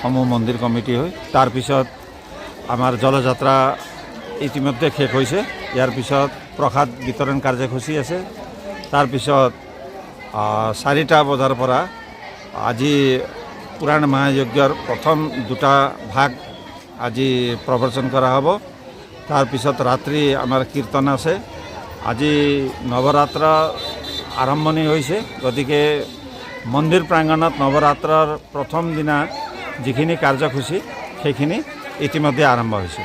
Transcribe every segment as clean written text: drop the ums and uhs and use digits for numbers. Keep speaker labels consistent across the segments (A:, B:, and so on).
A: সমূহ মন্দিৰ কমিটি হৈ। তাৰপিছত আমাৰ জলযাত্ৰা ইতিমধ্যে শেষ হৈছে। ইয়াৰ পিছত প্ৰসাদ বিতৰণ কাৰ্যসূচী আছে। তাৰপিছত 4টা বজাৰ পৰা আজি পুৰাণ মহাযজ্ঞৰ প্ৰথম দুটা ভাগ আজি প্ৰবচন কৰা হ'ব। তাৰপিছত ৰাত্ৰি আমাৰ কীৰ্তন আছে। আজি নৱৰাত্ৰ আৰম্ভণি হৈছে, গতিকে মন্দিৰ প্ৰাংগণত নৱৰাত্ৰৰ প্ৰথম দিনা যিখিনি কাৰ্যসূচী, সেইখিনি ইতিমধ্যে আৰম্ভ হৈছে।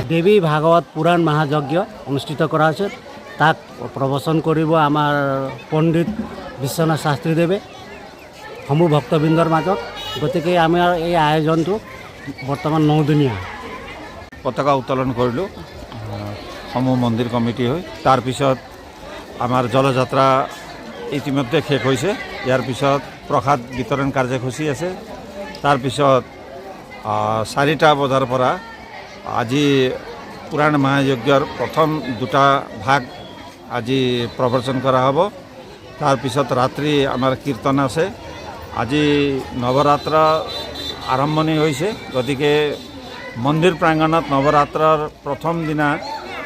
B: দেৱী ভাগৱত পুৰাণ মহাযজ্ঞ অনুষ্ঠিত কৰা হৈছে। তাক প্ৰবচন কৰিব আমাৰ পণ্ডিত বিশ্বনাথ শাস্ত্ৰীদেৱে সমূহ ভক্তবৃন্দৰ মাজত। গতিকে আমাৰ এই আয়োজনটো বৰ্তমান 9দিনীয়া।
A: পতাকা উত্তোলন কৰিলোঁ সমূহ মন্দিৰ কমিটি হৈ। তাৰপিছত আমাৰ জলযাত্ৰা ইতিমধ্যে শেষ হৈছে। ইয়াৰ পিছত প্ৰসাদ বিতৰণ কাৰ্যসূচী আছে। তাৰপিছত 4টা বজাৰ পৰা আজি পুৰাণ মহাযজ্ঞৰ প্ৰথম দুটা ভাগ আজি প্ৰবচন কৰা হ'ব। তাৰপিছত ৰাত্ৰি আমাৰ কীৰ্তন আছে। আজি নৱৰাত্ৰ আৰম্ভণি হৈছে, গতিকে মন্দিৰ প্ৰাংগণত নৱৰাত্ৰৰ প্ৰথম দিনা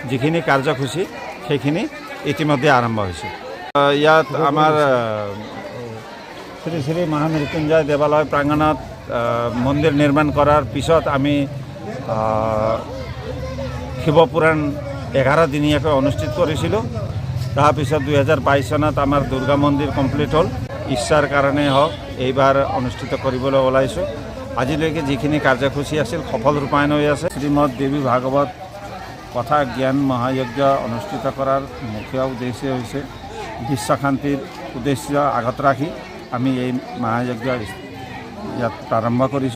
A: যিখিনি কাৰ্যসূচী, সেইখিনি ইতিমধ্যে আৰম্ভ হৈছে। ইয়াত আমাৰ শ্ৰী শ্ৰী মহামৃত্যুঞ্জয় দেৱালয় প্ৰাংগণত মন্দিৰ নিৰ্মাণ কৰাৰ পিছত আমি শিৱপুৰাণ 11 দিনীয়াকৈ অনুষ্ঠিত কৰিছিলোঁ। তাৰপিছত 2022 চনত আমাৰ দুৰ্গা মন্দিৰ কমপ্লিট হ'ল। ইচ্ছাৰ কাৰণেই হওক, এইবাৰ অনুষ্ঠিত কৰিবলৈ ওলাইছোঁ। আজিলৈকে যিখিনি কাৰ্যসূচী আছিল, সফল ৰূপায়ণ হৈ আছে। শ্ৰীমদ দেৱী ভাগৱত কথা জ্ঞান মহাযজ্ঞ অনুষ্ঠিত কৰাৰ মুখ্য উদ্দেশ্য হৈছে বিশ্ব শান্তিৰ উদ্দেশ্য আগত ৰাখি আমি এই মহাযজ্ঞ ইয়াত প্ৰাৰম্ভ কৰিছোঁ।